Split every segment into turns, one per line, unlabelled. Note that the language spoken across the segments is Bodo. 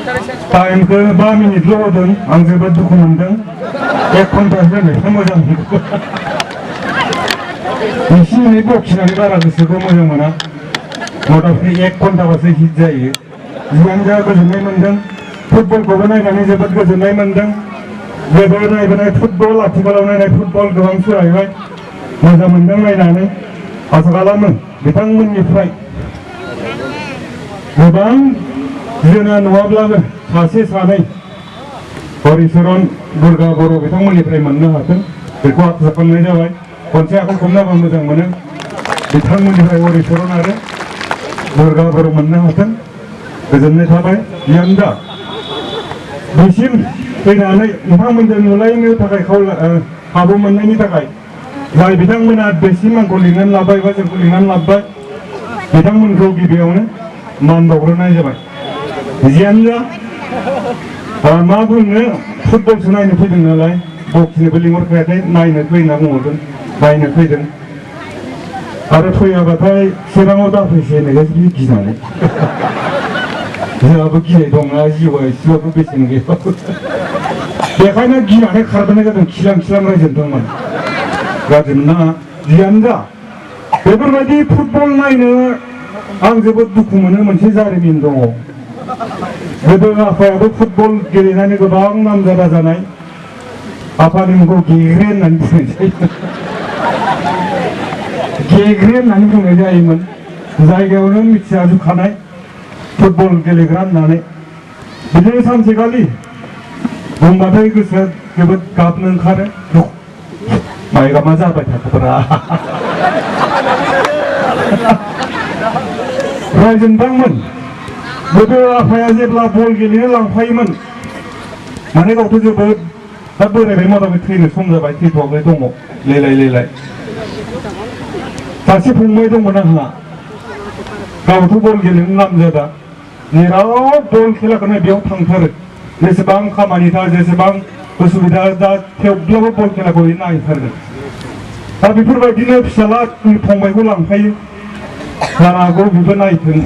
टाइमखौ 5 मिनिटल' होदों आं जोबोद दुखु मोनदों 1 घन्टा होनायखौ मोजां मोनदों एसे एनै बखिनानै बारा गोसोखौ मोजां मोना मथामथि 1 घन्टाबासो हिट जायो जियानो जा गोजोननाय मोनदों फुटबलखौबो नायनानै जोबोद गोजोननाय मोनदों गोदो नायबोनाय फुटबल आथिखालाव नायनाय फुटबल गोबां सोलायबाय मोजां मोनदों नायनानै आसा खालामो बिथांमोननिफ्राय गोबां जोंना नङाब्लाबो सासे सानै हरिचरन दुर्गा बर' बिथांमोननिफ्राय मोननो हाथों बेखौ आसा खालामनाय जाबाय खनसे आखाइ खबनाबा मोजां मोनो बिथांमोननिफ्राय हरिचरन आरो दुर्गा बर' मोननो हाथों गोजोननाय थाबाय जियानो जा बेसिम फैनानै नोंथांमोनजों नुलायनो थाखाय खाबु मोननायनि थाखाय जाय बिथांमोना बेसिम आंखौ लिंनानै लाबाय बा जोंखौ लिंनानै लाबोबाय बिथांमोनखौ गिबियावनो मान बावग्रोनाय जाबाय जियानो जा मा बुंनो फुटबलसो नायनो फैदों नालाय बक्सिनोबो लिंहरखायाखै नायनो फै होनना बुंहरदों नायनो फैदों आरो फैयाबाथाय चिराङाव दाफैसै होननायखाय गिनानै जोंहाबो गिनाय दंना जिउआ एसेबाबो बेसेन गैया बेखायनो गिनानै खारबोनाय जादों खिलां खिलां रायजोबदोंमोन गाज्रि मोननाङा जियानो जा बेफोरबायदि फुटबल नायनो आं जोबोद दुखु मोनो मोनसे जारिमिन दङ गोदो आफायाबो फुटबल गेलेनानै गोबां नामजादा जानाय आफानि मुंखौ गेग्रे होननानै बुंनाय जायोमोन गेग्रे होननानै बुंनाय जायोमोन जायगायावनो मिथिजाजोबखानाय फुटबल गेलेग्रा होननानै बिदिनो सानसेखालि बुंबाथाय गोसोआ जोबोद गाबनो ओंखारो माइगा मा जाबाय थाखोब्रा रायजोनबांमोन गोदो आफाया जेब्ला बल गेलेनो लांफायोमोन माने गावथ' जोबोद दा बोरायबाय मथामथि थैनो सम जाबाय थैथ'वाखै दङ लेलाय सासे फंबाय दंमोन आंहा गावथ' बल गेलेनो नामजादा जेराव बल खेलाखौनो बेयाव थांथारो जेसेबां खामानि था जेसेबां उसुबिदा दा थेवब्लाबो बल खेलाखौ नायथारगोन दा बेफोरबायदिनो फिसाला फंबायखौ लांफायो जानो हागौ बेबो नायथों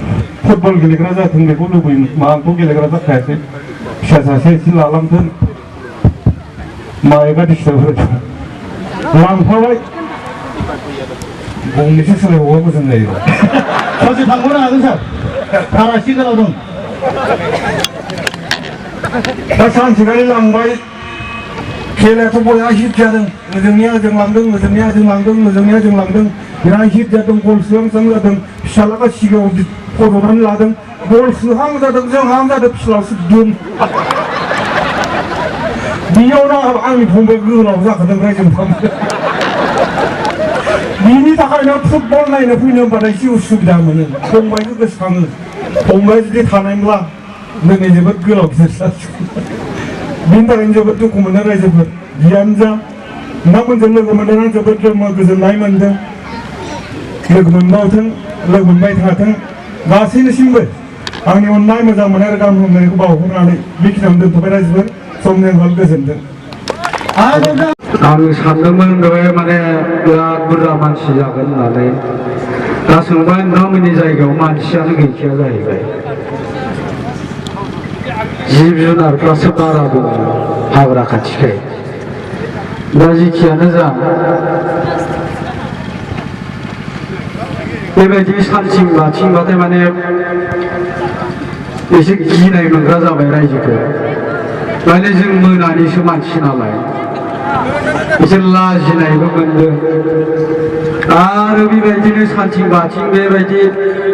फुटबल गेलेग्रा जाथों बेखौ लुबैयोमोन आंथ' गेलेग्रा जाखायासै फिसा सासे एसे लालांथों मायबा डिस्टार्ब होदों लांफाबाय गंनैसो सोलायबावबा मोजां जायो
ससे थांबावनो हागोन सार भारा एसे गोलाव दं
दा सानसेखालि लांबाय खेलायाथ' बया हिट जादों ओजोंनिया ओजों लांदों ओजोंनिया ओजों लांदों ओजोंनिया ओजों लांदों बिराद हिट जादों गल सोहां जादों फिसालागा सिगाङाव फज'नानै लादों गल सोहां जादों जोंहां जादों फिसालासो दुम बेयावनो आंनि फंबाय गोलाव जाखादों रायजों बिनि थाखायनो फुटबल नायनो फैनो होनबाथाय एसे उसुबिदा मोनो फंबायखौ गोसोखाङो फंबाय जुदि थानायमोनब्ला दिनै जोबोद गोलाव गिदिर जासिगोन बिनि थाखायनो जोबोद दुखु मोनो रायजोफोर जियानो जा नोंथांमोनजों लोगो मोननानै जोबोद गोजोननाय मोनदों लोगो मोनबावथों लोगो मोनबाय थाथों गासैनिसिमबो आंनि अननाय मोजां मोननाय आरो गाहाम हामलायनायखौ बावहरनानै बेखिनियावनो दोनथ'बाय रायजोफोर समनि आंखाल गोजोनथों
आं सानदोंमोन बेवहाय माने बिराद बुरजा मानसि जागोन होननानै दा सोंबाय नोंथांमोननि जायगायाव मानसियानो गैखाया जाहैबाय जिब जुनारफ्रासो बारा दङ हाग्रा खाथिखाय दा जेखियानो जा बेबायदि सानथिं बाथिंबाथाय माने एसे गिनाय मोनग्रा जाबाय रायजोखौ माने जों मोनानिसो मानसि नालाय एसे लाजिनायबो मोनदों आरो बेबायदिनो सानथिं बाथिं बेबायदि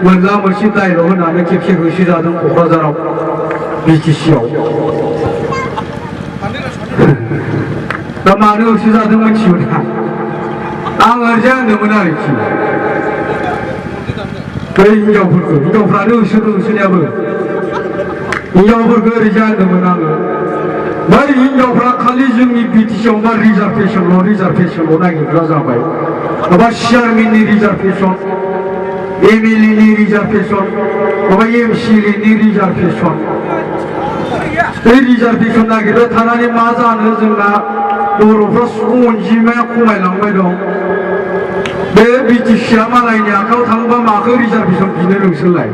मोनला मोनसे दायलग होनानै खेबसे होसोजादों क'क्राझाराव बिटिसिआव दा मानो होसोजादों मिथियो ना आं ओरैजाय होनदोंमोन आरोखि बै हिनजावफ्रानो होसोदों होसोनायाबो हिनजावफोरखौ ओरैजाय होनदोंमोन आङो बै हिनजावफ्रा खालि जोंनि बिटिसिआव मा रिजार्भेसनल' नागिरग्रा जाबाय माबा चेयारमेननि रिजार्भेसन एमएलएनि रिजार्भेसन माबा एमसिएलएनि रिजार्भेसन बे रिजार्भेसन नागिरबाय थानानै मा जानो जोंना बर'फ्रा सुबुं अनजिमाया खमायलांबाय दं बे बिटिसिआ मालायनि आखायाव थाङोबा माखौ रिजार्भेसन बिनो नोंसोरलाय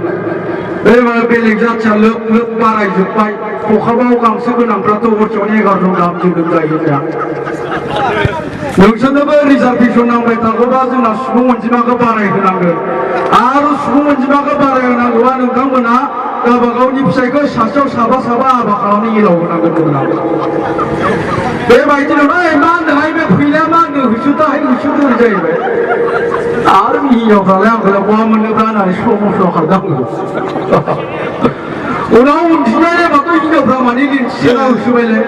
एबार बेलेग जाथिया लोब लोब बारायजोब्बाय खखाबाव गांसो गोनांफ्राथ' हरसेयावनो 11 गाहाम जोनोम जायो दा नोंसोरनोबो रिजार्भेसन नांबाय थागौबा जोंना सुबुं अनजिमाखौ बारायहोनांगोन आरो सुबुं अनजिमाखौ बारायहोनांगौबा नोंथांमोनहा गावबा गावनि फिसाइखौ सासेयाव साबा साबा हाबा खालामनो एलाव होनांगोन जोंना बेबायदिनो मा होनदोंहाय बे फैलाया मा होनदों होसोदाहाय होसोदो जाहैबाय आरो हिनजावफ्रालाय आंखौलाय बहा मोननोब्रा होननानै स्ल' मस्ल' खारदाङो उनाव उनफिननाय नायबाथ' हिनजावफ्रा माने लिंथिसेना होसोबायलाय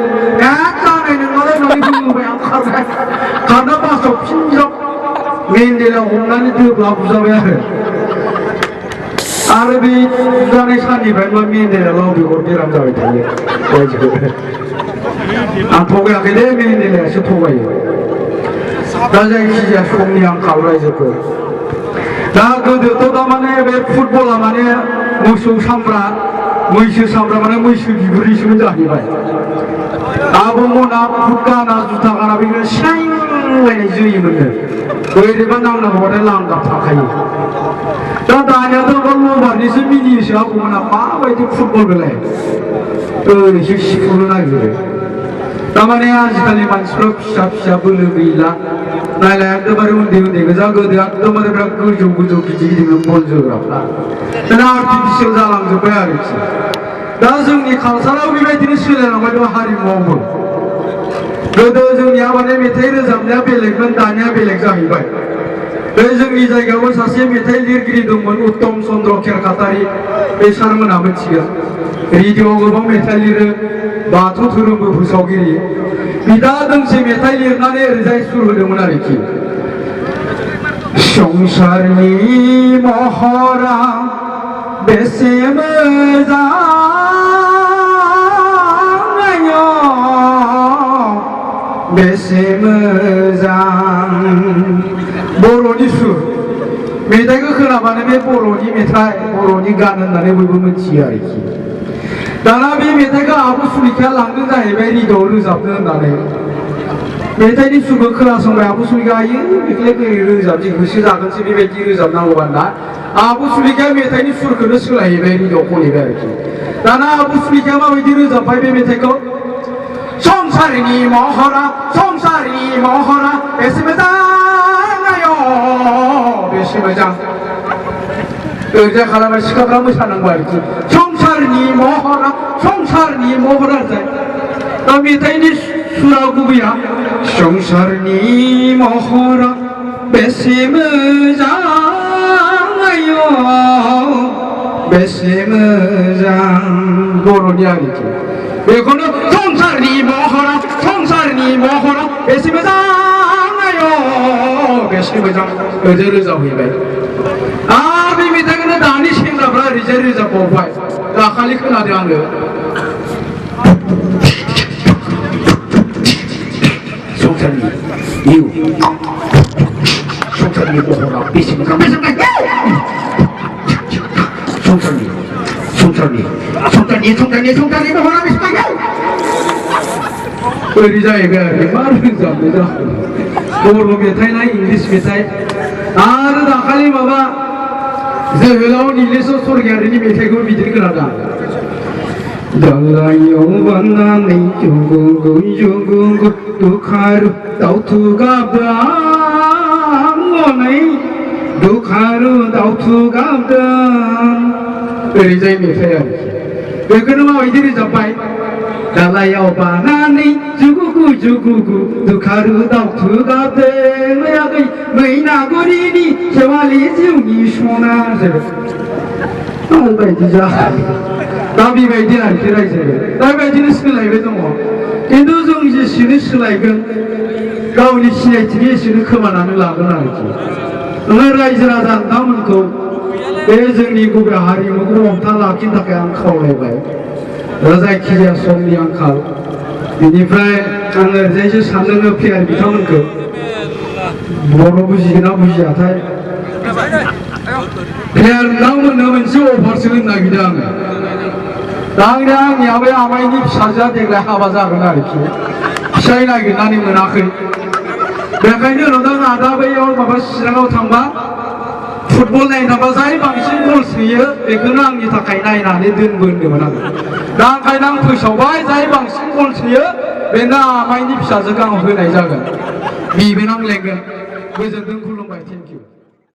जानाय नोंनालाय होननानै बुंबाय आं खारबाय खारना बासाव फिनज्राब मेन्देलाव हमनानै दोब्ला बुजाबाय आरो बे बुजानाय साननिफ्राय मा मेन्देला लाव बेगर बेराम जाबाय थायो आं थगायाखैलै मेन्देलायासो थगायो दा जायखिजाया समनि आंखाल रायजोफोर दा गोदोथ' दामाने बे फुटबला माने मोसौ सामब्रा मैसो सामब्रा माने मैसो बिगुरनिसोमोन जाहैबाय आबौमोना बुट गाना जुथा गाना बेखौनो सिनायलायनाय जोयोमोननो बोरैबा नांनांगौबाथाय लांगाब थाखायो दा दानियाथ' लबारनिसो मिनियोसो आबौमोना माबायदि फुटबल बेलाय ओरैसो सिख'नो नागिरो तारमाने आजिखालि मानसिफ्रा फिसा फिसा बोलो गैला नायलाय एकदमबारे उन्दै उन्दै गोजा गोदो एकदमबारे बिराद गोजौ गोजौ गिदिर गिदिर बल जोग्राफ्रा दा आर्टिफिसियेल जालांजोब्बाय आरोखि दा जोंनि कालसाराव बेबायदिनो सोलायलांबाय दं हारिमुआवबो गोदो जोंनिया माने मेथाइ रोजाबनाया बेलेगमोन दानिया बेलेग जाहैबाय बे जोंनि जायगायावबो सासे मेथाइ लिरगिरि दंमोन उत्तम चन्द्र खेरखातारि बे सारमोनहा मिथिगोन रेडिअ'आव गोबां मेथाइ लिरो बाथौ धोरोमबो फोसावगिरि बिदा दोंसे मेथाइ लिरनानै ओरैजाय सुर होदोंमोन आरोखि संसारनि महरा बेसे मोजां बेसे मोजां बर'नि सुर मेथाइखौ खोनाबानो बे बर'नि मेथाइ बर'नि गान होननानै बयबो मिथियो आरोखि दाना बे मेथाइखौ आब' सुलेखाया लांदों जाहैबाय रेडिअ'आव रोजाबनो होननानै मेथाइनि सुरखौ खोनासंबाय आब' सुलेखा आयो बेखौलाय बोरै रोजाबसै गोसो जागोनसै बेबायदि रोजाबनांगौबा ना आब' सुलेखाया मेथाइनि सुरखौनो सोलायहैबाय रेडिअ'आव खनहैबाय आरोखि दाना आब' सुलेखाया माबायदि रोजाबबाय बे मेथाइखौ संसारनि महरा बेसे मोजां आय' बेसे मोजां ओरैजा खालामबाय सिख्लाफ्रा मोसानांगौ आरोखि संसारनि महरा जाय दा मेथाइनि सुरा गुबैया संसारनि महरा बेसे मोजां आय' बेसे मोजां बर'नि आरोखि बेखौनो संसारनि महरा बेसे मोजां आय' बेसे मोजां ओरैजाय रोजाबहैबाय आरो बे मेथाइखौनो दानि सेंग्राफ्रा ओरैजाय रोजाबबावबाय दाखालि खोनादों आङो संसारनि महरा बेसे मोजां संसारनि महरा बेसे मोजां ओरै जाहैबाय आरो मा रोजाबनो जाखो बर' मेथाइ ना इंलिस मेथाइ आरो दाखालि माबा जोहोलाव नीलेश्वर स्वर्गियारिनि मेथाइखौ बिदिनो खोनादों दालायाव बाननानै जुगुगु दुखारु दाउथु गाबदों दुखारु दाउथु गाबदों ओरैजाय मेथाइ आरोखि बेखौनो माबायदि रोजाबबाय दालायाव बानानै जुगुगु दुखारु दाउथु गाबदों आगै मैनागुरिनि सेवालि जिउनि सना बेबायदि जाबाय दा बेबायदि आरोखि रायजो दा बेबायदिनो सोलायबाय दङ खिन्थु जों जेसेनो सोलायगोन गावनि सिनायथिनि एसेनो खोमानानै लागोन आरोखि नोङो रायजो राजा नोंथांमोनखौ बे जोंनि गुबै हारिमुखौ हमथा लाखिनो थाखाय आं खावलायबाय दा जायखिजाया समनि आंखाल बेनिफ्राय आङो ओरैजायसो सानदों प्लेयार बिथांमोनखौ बर' बुजिगोन ना बुजियाथाय प्लेयार बिथांमोननो मोनसे अफारसो होनो नागिरदों आङो दा आंनि आबै आमाइनि फिसाजोआ देग्लाय हाबा जागोन आरोखि फिसाय नागिरनानै मोनाखै बेखायनो नुदों आदा बैयाव माबा चिराङाव थांबा फुटबल नायनाबा जाय बांसिन गल सोयो बेखौनो आंनि थाखाय नायनानै दोनबोदोंमोन आङो दा ओंखायनो आं फोसावबाय जाय बांसिन गल सोयो बेनो आमाइनि फिसाजोखौ आं होनाय जागोन बिबो नांलायगोन गोजोनथों खुलुमबाय